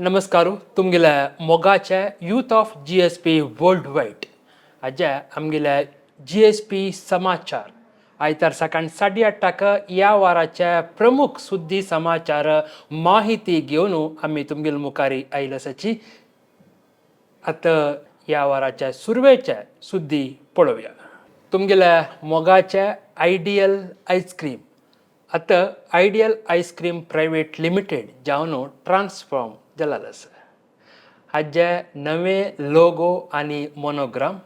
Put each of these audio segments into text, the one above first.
नमस्कार तुमगेले मोगाचे youth of GSP world wide आजे आमगेले जीएसपी समाचार आयतार सकाळी 8:30 ह्या वाराचे प्रमुख सुद्दी समाचार माहिती घेवन आमी तुमगेले मुखार आयले आसाची. आतां ह्या वाराच्या सुरवेचे सुद्दी पळोवया. तुमगेल्या मोगाचे आयडियल आयस्क्रीम आतां आयडियल आयस्क्रीम प्रायवेट लिमिटेड जावन ट्रान्सफॉर्म जाल्लें आसा. हाजे नवे लोगो आनी मोनोग्राम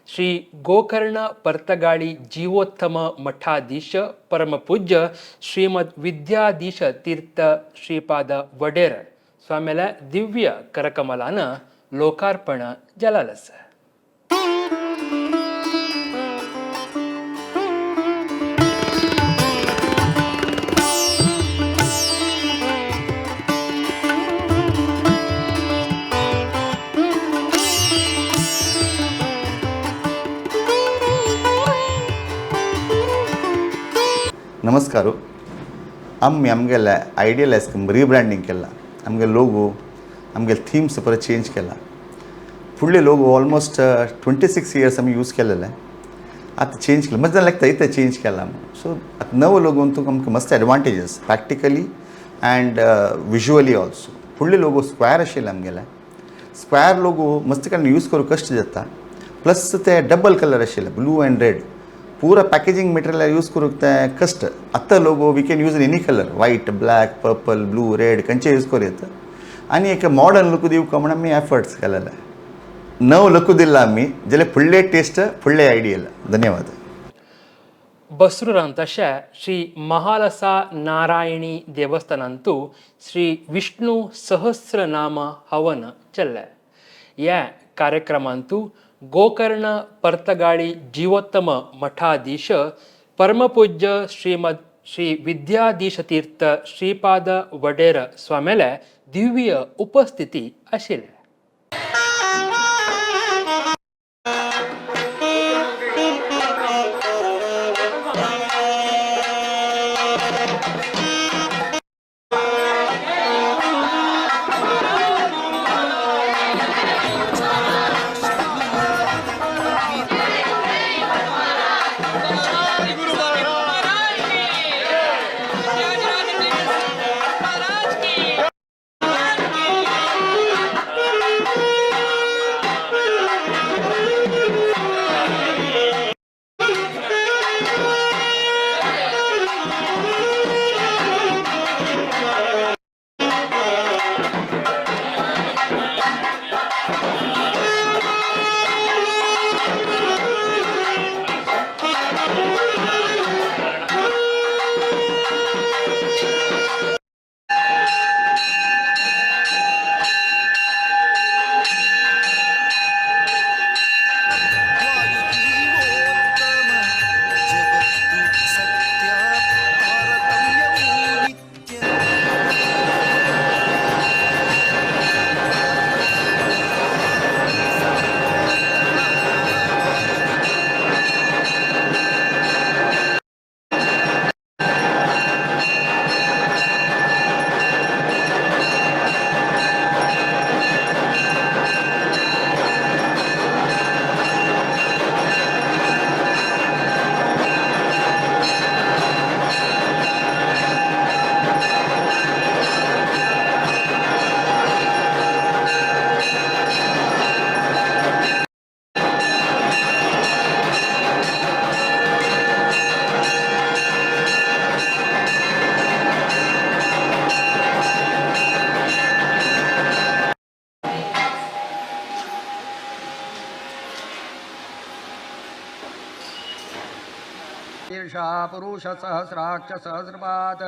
श्री गोकर्ण पर्तगाळी जीवोत्तम मठाधीश परमपूज्य श्रीमद विद्याधीश तीर्थ श्रीपाद वडेर स्वाम्याल्या दिव्य करकमलान लोकार्पण जालें आसा. नमस्कार. आमी आमगेले आयडियल आयस्क्रीम रिब्रँडींग केला. आमगे लोगो, आमगे थिम्स परत चेंज केला. फुडले लोगो ऑलमोस्ट 26 इयर्स आमी यूज केलेले, आतां चेंज केला. मस्त लागता इतलें चेंज केला. सो आतां नवो लोगोन तुका आमकां मस्त advantages practically and visually also. फुडले लोगो स्क्वेर आशिल्ले आमगेले. स्क्वेर लोगो मस्त कारण यूज करूंक कश्ट जाता, प्लस ते डबल कलर आशिल्ले, ब्लू अँड रेड. पूरा पॅकेजिंग मटेरियल यूज करूंक तें कश्ट. आतां logo we can use in any colour, white, black, purple, blue, red, खंयचे यूज करूं येता आनी एक मॉडर्न लूक दिवका म्हण आमी एफर्ट्स केलेले. नव लूक दिला आमी जाल्यार फुडले टेस्ट, फुडले आयडियल. धन्यवाद. बसरूरांत तशें श्री महालसा नारायणी देवस्थानांतू श्री विष्णू सहस्रनाम हवन चल्लें. ह्या कार्यक्रमांतू गोकर्ण पर्तगाळी जीवोत्तम मठाधीश परमपूज्य श्रीमद श्री विद्याधीश तीर्थ श्रीपाद वडेर स्वामेले दिव्य उपस्थिती आशिल्ली. जगत्तु सत्य तारतम्यವು ನಿತ್ಯ. ईर्षा पुरुषसहस्राक्ष सहस्रपात्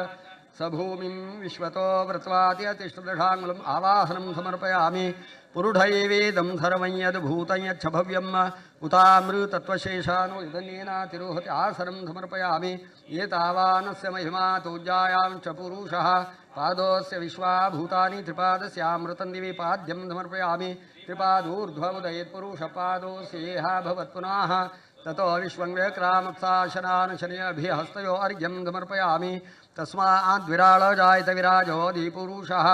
स भूमिं विश्वतो व्रत्वाति अतिष्ठदशाङ्गुलम्. आवाहनं समर्पयामि. पुरुषैवेदं सर्वं यद्भूतं यच्च भव्यम् उतामृतत्वशेषानो यदन्येनातिरोहति. आसनं समर्पयामि. एतावानस्य महिमा तोज्जायां च पुरुषः पादोऽस्य विश्वा भूतानि त्रिपादस्यामृतं दिवि. पाद्यं समर्पयामि. त्रिपादूर्ध्व उदयेत् पुरुषपादोऽस्येह भवत्पुनः ततो विश्वं व्यक्रामत्साशनानुशनयभिहस्तयो. अर्घ्यं समर्पयामि. तस्माद्विराळ जायत विराजोऽधिपुरुषः.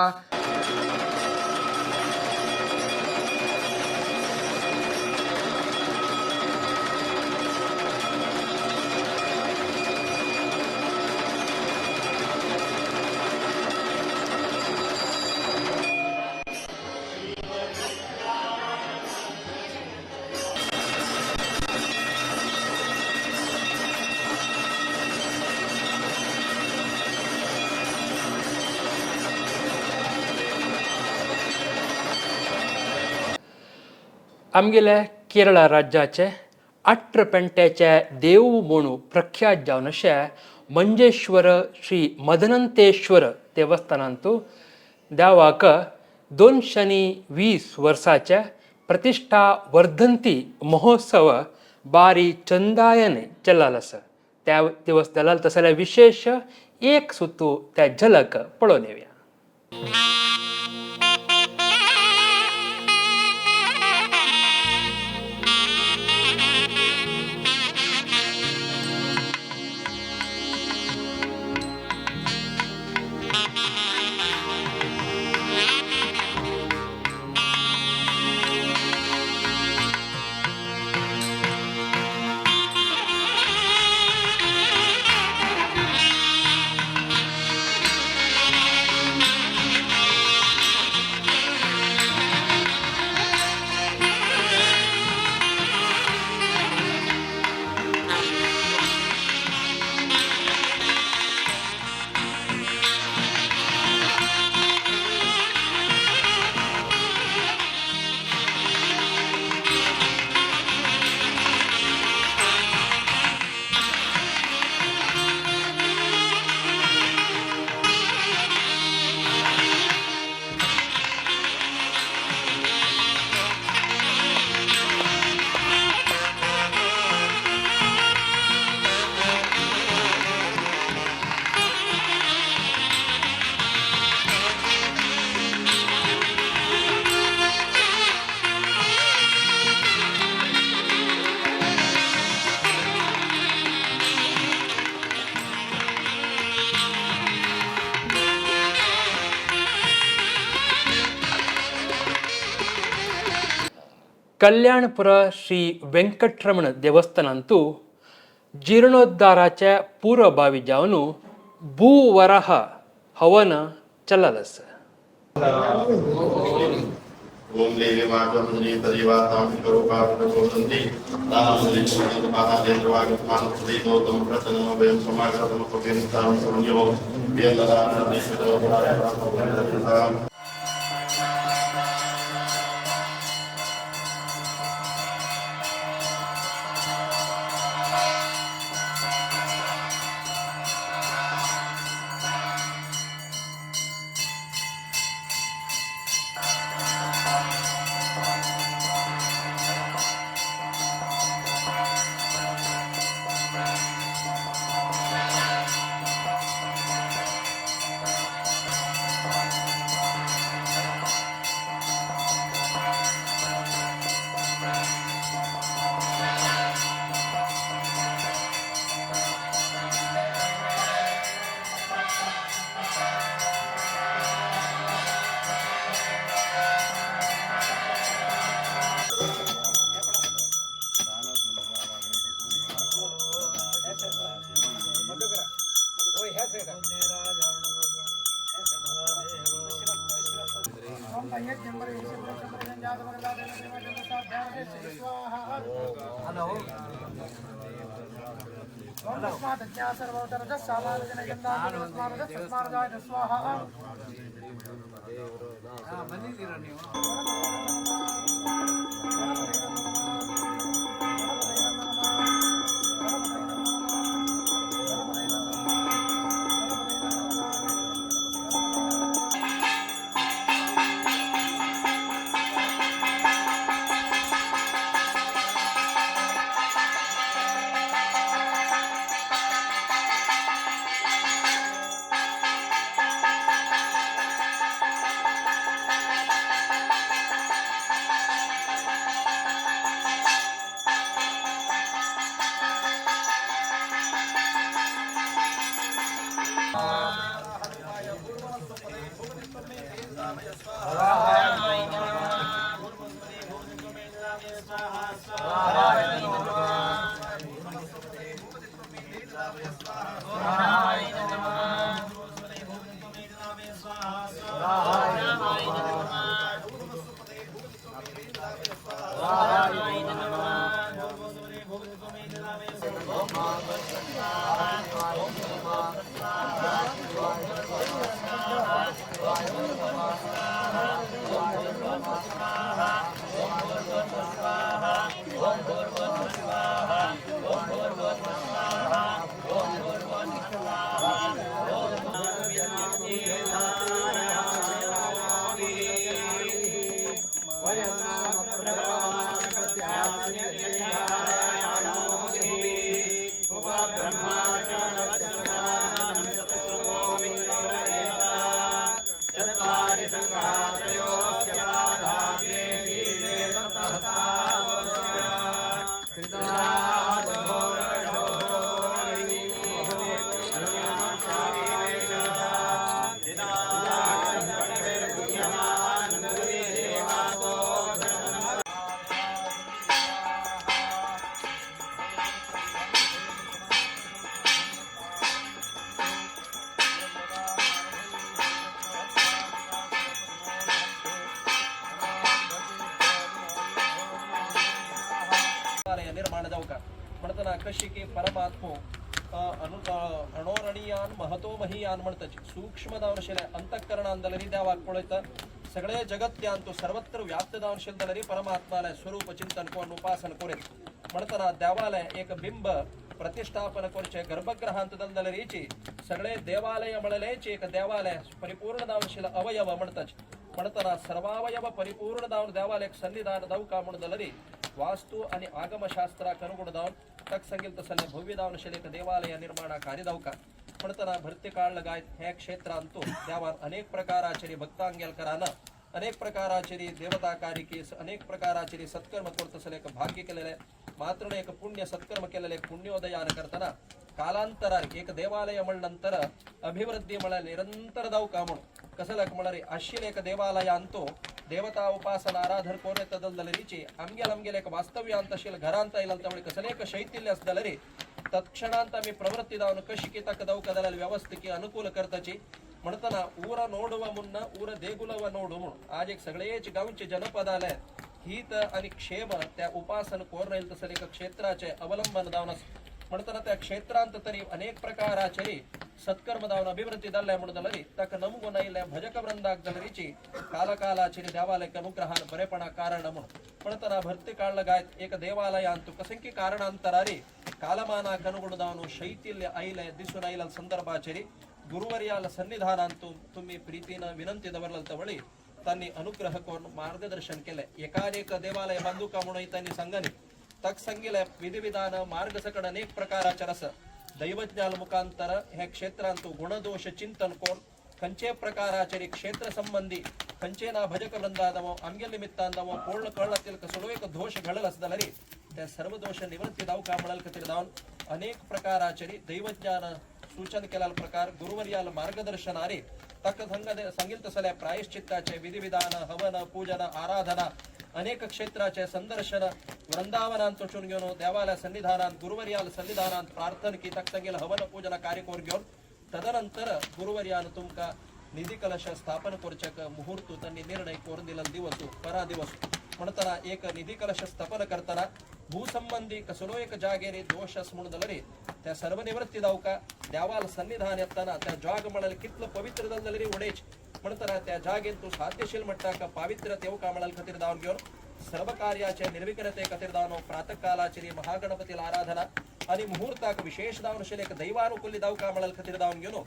आमगेल्या केरळा राज्याचे आट्रपेंट्याचे देव म्हणून प्रख्यात जावन अशें मंजेश्वर श्री मदनंतेश्वर देवस्थानांतू देवाक 220 वर्साचे प्रतिष्ठा वर्धंती महोत्सव बारी चंदायने चलल आसा. त्या दिवस दलाल तसल्या विशेष एक सुतू त्या झलक पळोवन येवया. कल्याणपुर श्री वेंकटरमण देवस्थानांतू जीर्णोद्धाराचे पूर्वभावी जावन भूवराह हवन चलल आसा. ओम देवी मातृ परिवातां स्वरूपां समागतम। देवालय निर्माण जावका म्हणटना कशी की परमात्मो अणोरणीयान महतो महियान म्हणताची सूक्ष्म दावनशिले अंतःकरणान दलरी देवाक पळयता सगळे जगत्यान तो सर्वत्र व्याप्त दावनशील दलरी परमात्माला स्वरूप चिंतन कोण उपासन करीत म्हणताना देवालय एक बिंब प्रतिष्ठापन करचे गर्भगृहांत दलदलरीची सगळे देवालय म्हणलेची एक देवालय परिपूर्ण दावनशील अवयव म्हणताच म्हणताना सर्वावयव परिपूर्ण दावन देवालय सन्निधान दावका म्हणून दलरी वास्तु आणि आगमशास्त्राक अनुगुण दावन तक संगील तसले भव्य दावनशील एक देवालय निर्माण कार्य दावका म्हणताना भरती काळ लगायत ह्या क्षेत्रांतू देवान अनेक प्रकाराचेरी भक्तांगेलकरान अनेक प्रकाराचेरी देवता कारिकी अनेक प्रकाराचेरी सत्कर्म करतसले एक भाग्य केलेले मात्र एक पुण्य सत्कर्म केलेले पुण्योदयान करताना कालांतरार एक देवालय म्हणनंतर अभिवृद्धी म्हळ्यार निरंतर दावका म्हणून कसलक म्हळ्यार आशिल्ले एक देवालयांतो देवता उपासना आराधन कोरे तदलदलरीची आमगेल आमगेल एक वास्तव्यांत अशील घरांत आयला तवळे कसले एक शैथिल्य असदलरी तत्क्षणांत आमी प्रवृत्ती दावन कशी की ताका दावका जाल्यार व्यवस्था की अनुकूल करताची म्हणताना ऊर नोडुव मुन्न ऊर देगुलव नोडू म्हणून आज एक सगळेच गांवचे जनपद आले हित आणि क्षेम त्या उपासन कोर राहील तसं एक क्षेत्राचे अवलंबन दावन म्हणताना त्या क्षेत्रांत तरी अनेक प्रकाराचेरी सत्कर्म दावन अभिवृद्धी जाल्ले म्हणून जाल्यार ताका नमगो नायिल्ले भजक वृंदाक जाल्यारीची कालकालाचेरी देवालय अनुग्रहान बरेपणा कारण म्हणून म्हणताना भरती काळ गायत एक देवालयांतु कसंकी कारणांतरारी कालमानाक अनुगुण दावनु शैथिल्य आयले दिसून आयिल्ल्या संदर्भाचेरी गुरुवर्याला सन्निधानांतु तुम्ही प्रीतीनं विनंती दवरल तवळी त्यांनी अनुग्रह करून मार्गदर्शन केले. एकानेक देवालय बांधुका म्हणून त्यांनी सांगणी तक संगिले विधिविधान मार्ग सकड अनेक प्रकाराचे रस दैवज्ञान मुखांतर ह्या क्षेत्रांतु गुणदोष चिंतन कोण खंचे प्रकाराचे क्षेत्र संबंधी खंचे ना भजक वृंदादवो आमगे निमित्तांदवो पूर्ण कळतील कसलो एक दोष घडल असदलरी त्या सर्व दोष निवृत्ती दाव का म्हणाल खातीर दावन अनेक प्रकाराचे दैवज्ञान सूचन केला प्रकार गुरुवर्याल मार्गदर्शन आरे तक सांगील तसल्या प्रायश्चित्ताचे विधिविधान हवन पूजन आराधना अनेक क्षेत्राचे संदर्शन वृंदावनांत चोचून घेऊन देवाला सन्निधानात गुरुवर्याल सन्निधानात प्रार्थना की तक सांगेल हवन पूजन कार्य करून घेऊन तदनंतर गुरुवर्यान तुमका निधी कलश स्थापन करचेक मुहूर्त त्यांनी निर्णय करून दिला दिवस परा दिवस म्हणताना एक निधी कलश स्थापन करताना भूसंबंधी कसलो एक जागेरी दोष म्हणून जाल्यार त्या सर्व निवृत्ती दावका देवाल सन्निधान येताना त्या जाग म्हणाल कितलं पवित्र जालें जाल्यार उडयच म्हणताना त्या जागेन तूं साध्यशील म्हणटा का पावित्र्य तेवका म्हणाल खातीर दावन घेवन सर्व कार्याचे निर्विघ्नते खातीर दावन प्रातःकालाचेरी महागणपतीला आराधना आणि मुहूर्ताक विशेष दावन अशें एक दैवानुकूल्य दावका म्हणाल खातीर दावन घेवन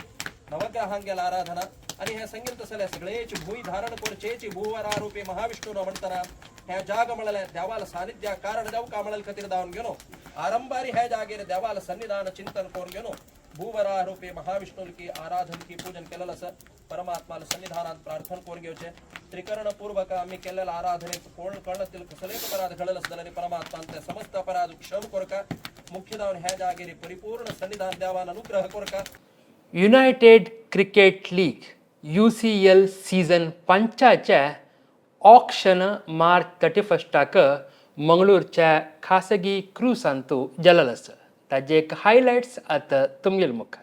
नवग्रहांगेल आराधना आणि हे संगीत तसले सगळेच भूई धारण करचेची भूवरारूपी महाविष्णू म्हणताना ह्या जाग म्हळ्यार देवाल सानिध्या कारण देवका म्हणाल खातीर दावन घेवन आरंभारी ह्या जागेर देवाल सन्निधान चिंतन करून घेवन भूवरारूपी महाविष्णुलकी आराधन की पूजन केलेलं असं परमात्माला सन्निधानात प्रार्थना करून घेवचे त्रिकरण पूर्वक आम्ही केलेल्या आराधनेत कोण कळतील कसले अपराध घडल असं जाल्यार परमात्मा समस्त अपराध क्षम कोरका मुख्य दावन ह्या जागेर परिपूर्ण सन्निधान देवान अनुग्रह कोरका. United Cricket League UCL season पंचाचे ऑक्शन मार्च 31 मंगळूरच्या खासगी क्रुसांतू जालेलो आसा. ताजे एक हायलायट्स आतां तुमगेल मुखार.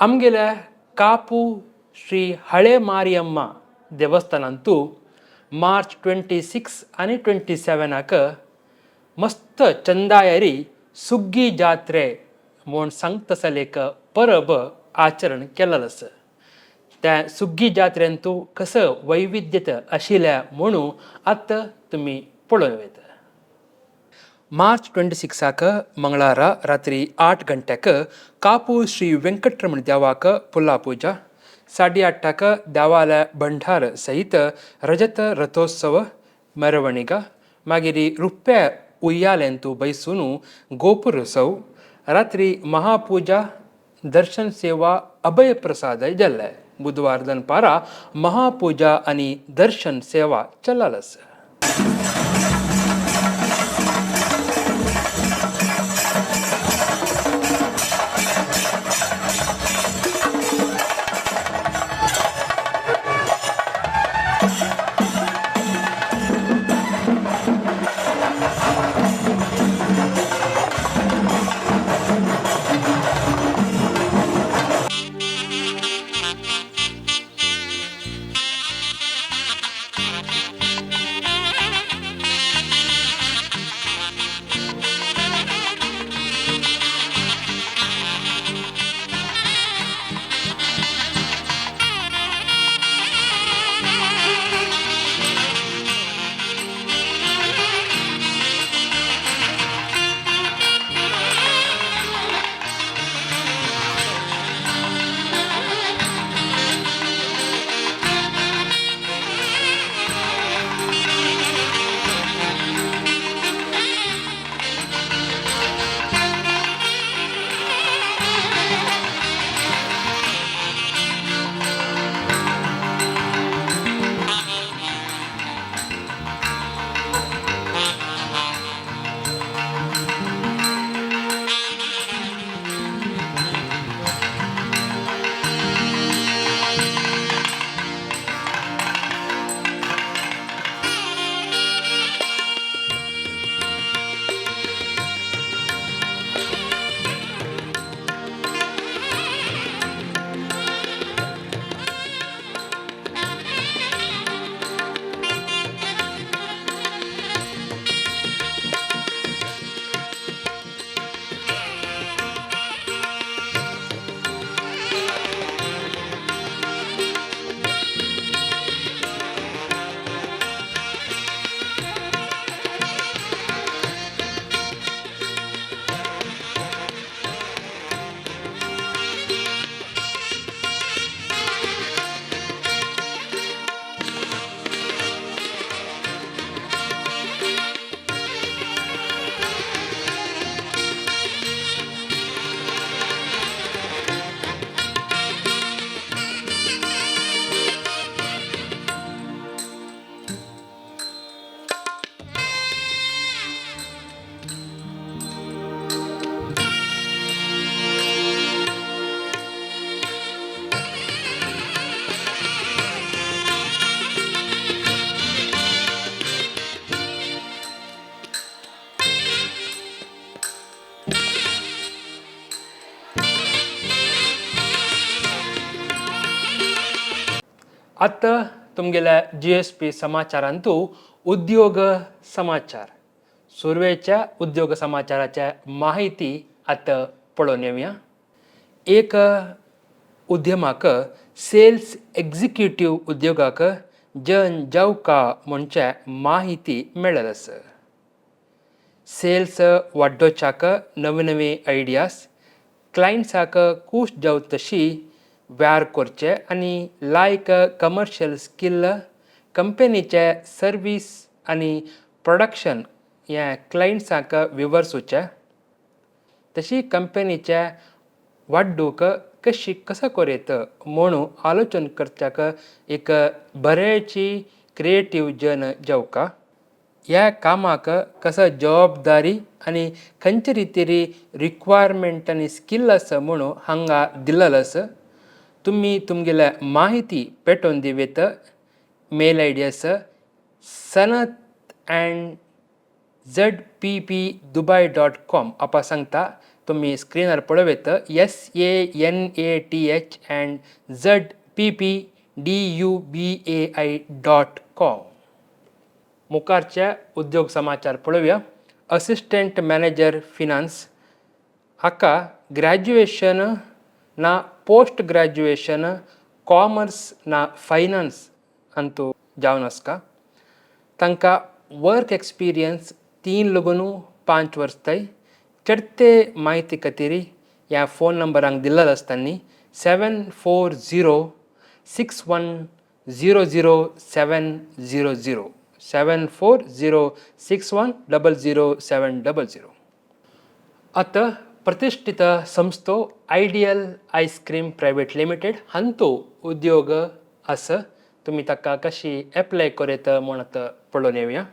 आमगेल्या कापू श्री हळे मारियम्मा देवस्थानांतू मार्च 26 आनी 27 मस्त चंदायरी सुग्गी जात्रे म्हूण सांगतसलेक परब आचरण केलेलं आसा. त्या सुग्गी जात्रेंतू कसं वैविध्यता आशिल्ल्या म्हणून आतां तुमी पळोवं येता. मार्च 26 मंಗಳारा रात्री 8 गंट्याक कापू श्री वेंकटरमण देवाक पुल्ला पूजा, 8:30 देवालय भंडार सहित रजत रथोत्सव ಮೆರವಣಿಗ, मागीर रुप्या उय्यालेंतू बैसून गोपुरसव, रात्री महापूजा, दर्शन सेवा, अभय प्रसाद जाल्ले. बुधवार दनपारा महापूजा आनी दर्शन सेवा चलल आसा. आतां तुमगेल्या GSP समाचारांतू उद्योग समाचार. सुरवेच्या उद्योग समाचाराच्या माहिती आतां पळोवन येवया. एक उद्यमाक सेल्स एक्झिक्युटीव उद्योगाक जन जावका म्हणचे माहिती मेळत आसा. सेल्स वाडोवच्याक नवे नवे आयडियाज, क्लायंट्साक खूश जावं तशी व्यार करचे आनी लायक कमर्शियल स्किल, कंपनीचे सर्वीस आनी प्रोडक्शन हें क्लायंट्सांक विवर्सुचें, तशी कंपनीचे वाडूक कशी कसो करयत म्हणून आलोचन करच्याक एक बरेची क्रिएटीव जन जावका. ह्या कामाक कसो जबाबदारी आनी खंयचे रितीरी रिक्वायरमेंट आनी स्किल आसा म्हणून हांगा दिल्लेलो आसा. तुमी तुमगेल्या माहिती पेटोवन दिवेत. मेल I D आसा sanat@zppdubai.com. आपा सांगता तुमी स्क्रिनार पळोवयत sanath&zppdubai.com. मुखारचे उद्योग समाचार पळोवया. असिस्टंट मॅनेजर फिनान्स हाका ग्रॅज्युएशन ना पोस्ट ग्रॅज्युएशन कॉमर्स ना फायनान्स अंतू जावन आसका. तांकां वर्क एक्सपिरियन्स 3 लगून 5 वर्स थंय. चडते म्हायती खातीर ह्या फोन नंबरांक दिल्लो आसता 7406100700, 7406100700. आतां प्रतिष्ठित संस्थो ideal ice cream private limited हांतो उद्योग आसा. तुमी ताका कशी एप्लाय करूं म्हूण आतां पळोवन येवया.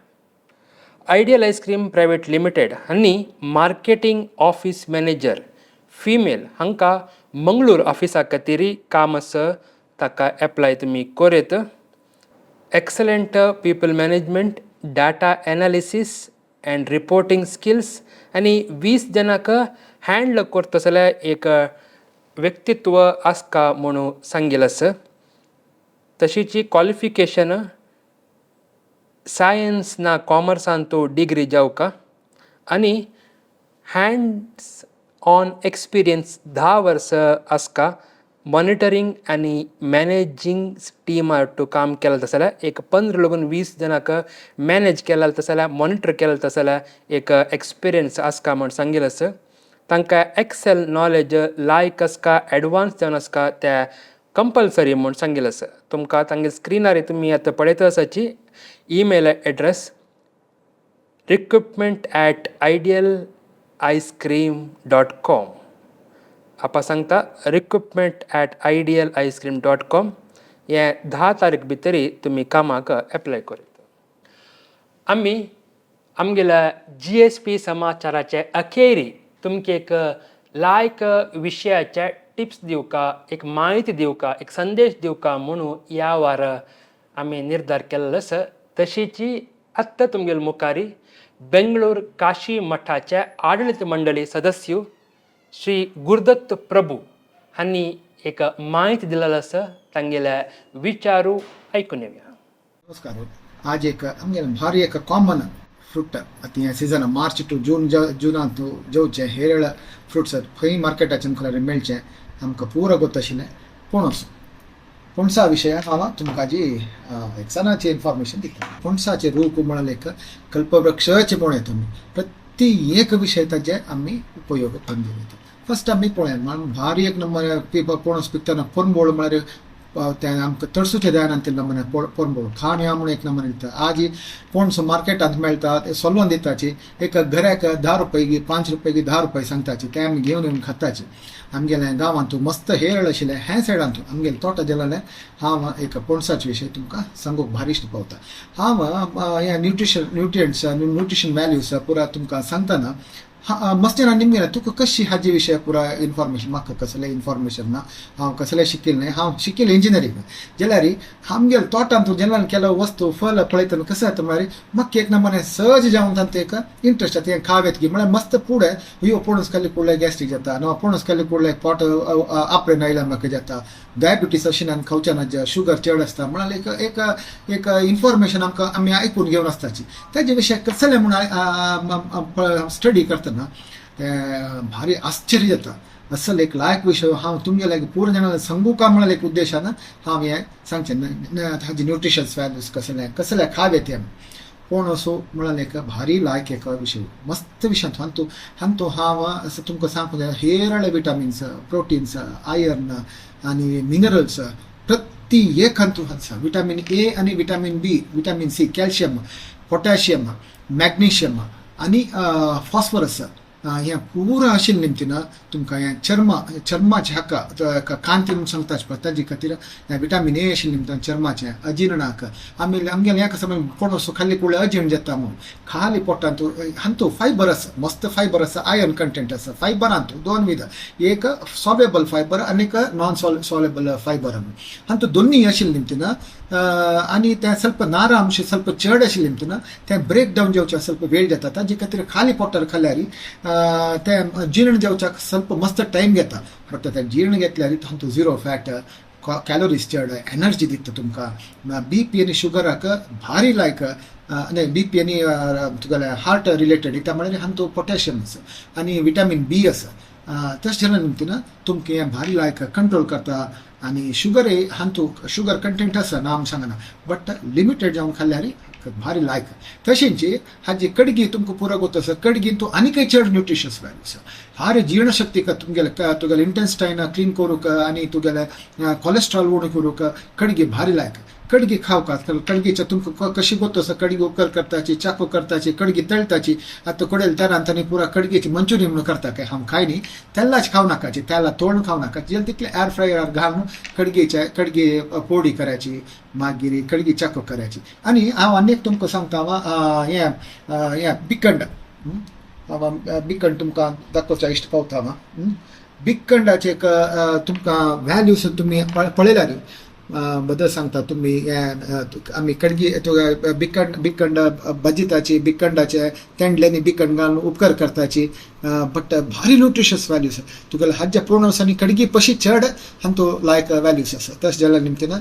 आयडियल आयस्क्रीम प्रायवेट लिमिटेड हांणी मार्केटींग ऑफीस मॅनेजर फिमेल हांकां मंगळूर ऑफिसा खातीर काम आसा. ताका एप्लाय तुमी करूं. Excellent people management, data analysis and reporting skills आनी 20 जाणांक हँडल करता जाल्यार एक व्यक्तित्व आसका म्हणून सांगिल्लें आसा. तशीची क्वॉलिफिकेशन सायन्स ना कॉमर्सांतू डिग्री जावका आनी हँड्स ऑन एक्सपिरियन्स 10 वर्सां आसका. मॉनिटरींग आनी मॅनेजींग टिमार टू काम केलें तशें जाल्यार एक 15 लगून 20 जाणांक मॅनेज केलें तशें जाल्यार, मॉनिटर केलें तशें जाल्यार एक एक्सपिरियन्स आसका म्हूण सांगिल्लें आसा. तांकां एक्सेल नॉलेज लायक आसका, एडवान्स जावन आसका, त्या कंपल्सरी म्हूण सांगिल्लें आसा. तुमकां तांगे स्क्रिनार तुमी आतां पळयता आसाची email address recruitment@idealicecream.com. आपा सांगता recruitment@idealicecream.com. हे 10 तारीख भितरी तुमी कामाक एप्लाय करूं. आमी आमगेल्या GSP समाचाराचे अखेरी तुमकां एक लायक विशयाचे टिप्स दिवका, एक म्हायती दिवका, एक संदेश दिवका म्हणून ह्या वार आमी निर्धार केल्लो आसा. तशीची आत्तां तुमगेले मुखारी बेंगळूर काशी मठाचे आडळीत मंडळी सदस्य श्री गुरुदत्त प्रभू हांणी एक म्हायती दिलेली आसा. तांगेले विचारू आयकून येवया. नमस्कार. आज एक आमगेले भारी एक कॉमन फ्रूट आतां हे सिजन मार्च टू जून जुनांत जेवचे हेरळ फ्रुट्स खंय मार्केटाचे मुखार मेळचे आमकां पुरो गोत आशिल्लें पणस. पणसा विशयान हांव तुमकां जी एक सणाची इन्फॉर्मेशन दिता. पणसाचे रूख म्हळ्यार एक कल्पवृक्षाचे म्हणूं येता. आमी प्रति एक विशय ताजे आमी उपयोग करून घेता. फर्स्ट आमी पळोवया भारी एक नंबर पणस पिकतना पोरंबोळ म्हळ्यार ते आमकां तळसूचे जायना नमुने पोरंबोळ खाणया म्हणून एक नमुने दिता. आज पणस मार्केटांत मेळटा ते सोलून दिताची एक घराक 10 रुपये 5 रुपये 10 रुपये सांगताची ते आमी घेवन येवन खाताची. आमगेले गांवांत मस्त हेरळ आशिल्लें हे सायडांत आमगेले तोटा गेलें हांव एक पणसाचे विशय तुमकां सांगूंक भारीश्ट पावता. हांव हे न्यूट्रिशन न्यूट्रियंट्स न्यूट्रिशन व्हॅल्यूज पुरा तुमकां सांगतना मस्ती ना निमगेले तुका कशी हाजे विशय पुरा इन्फॉर्मेशन म्हाका कसलें इन्फॉर्मेशन ना, हांव कसलें शिकिल्लें न्हय, हांव शिकिल्लें इंजिनियरींग. जाल्यार आमगेले तोटांत जेन्ना केलो वस्तू फल पळयतना कसं जाता म्हळ्यार म्हाका एक नमुने सहज जावन तांकां एक इंट्रस्ट जाता हें खावेत की म्हळ्यार मस्त फुडें अयो पणस खाल्ले कुडले गॅस्ट्रीक जाता, ना पणस खाल्ले कुडले पोट आपरेन आयल्या म्हाका जाता, डायबिटीस अशें ना खावचे ना, शुगर चड आसता म्हळ्यार एक एक एक इन्फॉर्मेशन आमकां आमी आयकून घेवन आसताची. ताजे विशय कसलें म्हूण स्टडी करतना ते भारी आश्चर्य जाता. असल एक लायक विशय हांव तुमगे लागीं पूर्ण जाणां सांगू का म्हळ्यार एक उद्देशान हांव हें सांगचें. हाजी न्यूट्रिशन्स व्हॅल्यूज कसलें कसलें खावे ते पणसो म्हळ्यार एक भारी लायक एक विशय मस्त विशय. हांतू हांतू हांव असो तुमकां सांगूंक जाय हेरळ विटामिन्स प्रोटिन्स आयर्न आनी मिनरल्स प्रति एक हांतू आसा. विटामीन ए आनी vitamin B, vitamin C, calcium, potassium, magnesium आनी फॉस्फरस हें पुरो आशिल्लें निमतीन तुमकां हें चर्मा चर्माचे हाका कांती म्हूण सांगता पळय ताजे खातीर हें विटामीन ए आशिल्लें निमतान चर्माचें अजिर्णाक आमी आमगेलें हें कसो पणस खाल्ले कुडले अजीर्ण जाता म्हूण खाली पोटांत हांतू फायबर आसा, मस्त फायबर आसा, आयर्न कंटेंट आसा. फायबरांत दोन विध, एक सॉल्युबल फायबर आनी एक नॉन सॉल्युबल फायबर. हांतू दोन्ही आशिल्लें निमतीन आनी तें ಸ್ವಲ್ಪ नारा अंश ಸ್ವಲ್ಪ चड आशिल्लें निमतीन तें ब्रेक डावन जावचें ಸ್ವಲ್ಪ वेळ जाता. ताजे खातीर खाली पोटार खाल्यार तें जीर्ण जावच्याक ಸ್ವಲ್ಪ मस्त टायम घेता, बट तें जीर्ण घेतल्यार तातूंत झिरो फॅट, कॅलोरीज चड, एनर्जी दिता तुमकां. बी पी आनी शुगराक भारी लायक, आनी बी पी आनी तुगेलें हार्ट रिलेटेड त्या म्हळ्यार हातूंत पोटॅशियम आसा आनी विटामीन बी आसा. तशें जाल्या निमतीन तुमकां हें भारी लायक कंट्रोल करता. आनी शुगर हातूंत शुगर कंटेंट आसा ना आमी सांगना, बट लिमिटेड जावन खाल्ल्यार भारी लायक. तशेंच हाजी कडगी तुमकां पुरो गोत आसा, कडगी तूं आनीकय चड न्युट्रिशस व्हॅल्यू आसा. हारे जीर्णशक्तीक तुमगेले तुगेले इंटेस्टायन क्लीन करूंक आनी तुगेले कॉलेस्ट्रॉल उणें करूंक कडगी भारी लायक. कडगी खावका, कडगीचे तुमकां कशी गोत आसा, कडगी उकर करताची, चाकू करताची, कडगी तळताची. आतां कोडेल तरांतनी पुरा कडगीची मंचुरियन म्हणून करता, काय हांव खाय न्ही, तेलाच खावं नाकाची, तेला तोळून खावं नाकाची, जेल तितले एअर फ्रायर घालून कडगीचे कडगी पोडी करायची, मागीर कडगी चाकू करायची. आनी हांव आनी एक तुमकां सांगता, हें हें बिकंड, हांव बिकंड तुमकां दाखोवच्या इश्ट पावता. हांव बिकंडाचे एक तुमकां व्हॅल्यूज तुमी पळयल्यार बदल सांगता तुमी. आमी कडगी बिकंड बिकंड भजिताची, बिकंडाचे तेंडल्यांनी बिकंड घालून उपकार करताची, बट भारी न्युट्रिशस व्हॅल्यूज तुगेले हाज्या प्रोनोस आनी कडगी पशी चड हांतू लायक व्हॅल्यूज आसा. तशें जाल्यार निमतीन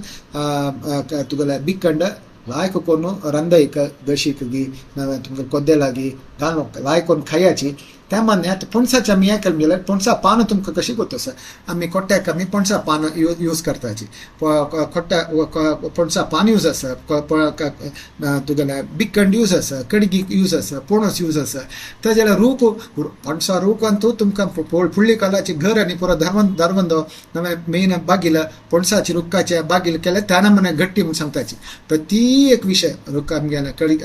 तुगेले बिकंड लायक कोन्न रंदयक दशीक गी तुमकां कोद्देलागी घालून लायक कोन्न खायाची. त्या मान्य आतां पणसाचें आमी हें केलें जाल्यार पणसा पानां तुमकां कशी गोत आसा, आमी कोट्याक आमी पणसा पानां यूज करताची, कोट्या पणसा पान यूज आसा, तुगेलें बिकंड यूज आसा, कडगी यूज आसा, पणस यूज आसा. तशें जाल्यार रूख पणसा रूख अंतू तुमकां फुडली कालाची घर आनी पुरो धर्मंदो नवें मेन बागील पणसाची रुखाचें बागील केलें त्या नमुने घट्टी म्हूण सांगताची. तर ती एक विशय रुख आमगेले कडी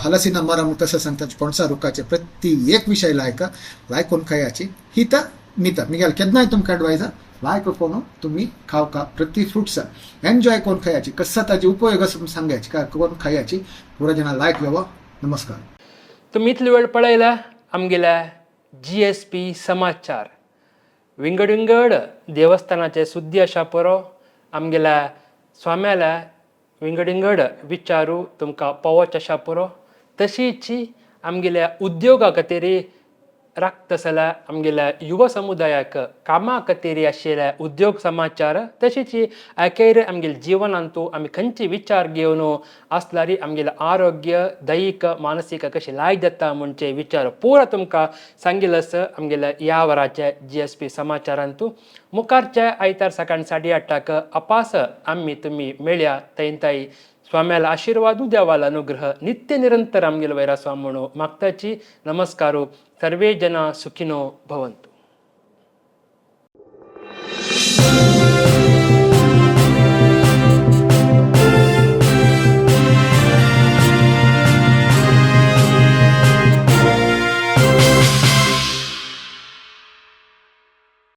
हलसिना मरा म्हूण कसं सांगताची पणसा रुखाचे प्रति एक विशय लायक लायक कोण खायाची हित मित मिगेल केन्नाय तुमकां एडवायज लायक कोण तुमी खावका प्रति फ्रुट्स एन्जॉय कोण खायाची, कसो ताजे उपयोग असो सांगायची काय कोण खायाची पुरा जाणां लायक येवो. नमस्कार. तुमी इतलो वेळ पळयला आमगेल्या GSP समाचार, विंगड विंगड देवस्थानाचे सुद्दी आशा पुरो आमगेल्या स्वाम्याल्या विंगड विंगड विचारू तुमकां पावोच आशा पुरो. तशीच आमगेल्या उद्योगा खातीर राखता आमगेल्या युवा समुदायाक कामा खातीर आशिल्ल्या उद्योग समाचार, तशीच अखेर आमगेल्या जिवनांतू आमी खंयचे विचार घेवन आसल्यार आमगेलें आरोग्य दैहीक मानसीक कशें लायक जाता म्हणचे विचार पुरा तुमकां सांगिल्लो आसा आमगेल्या ह्या वराच्या GSP समाचारांतू. मुखारच्या आयतार सकाळी 8:30 अपास आमी तुमी मेळया. थंय ताई स्वाम्याला आशीर्वादू, देवाला अनुग्रह नित्य निरंतर आमगेलो वैरा स्वामी म्हणू मागताची. नमस्कारो. सर्वे जना सुखिनो भवन्तु.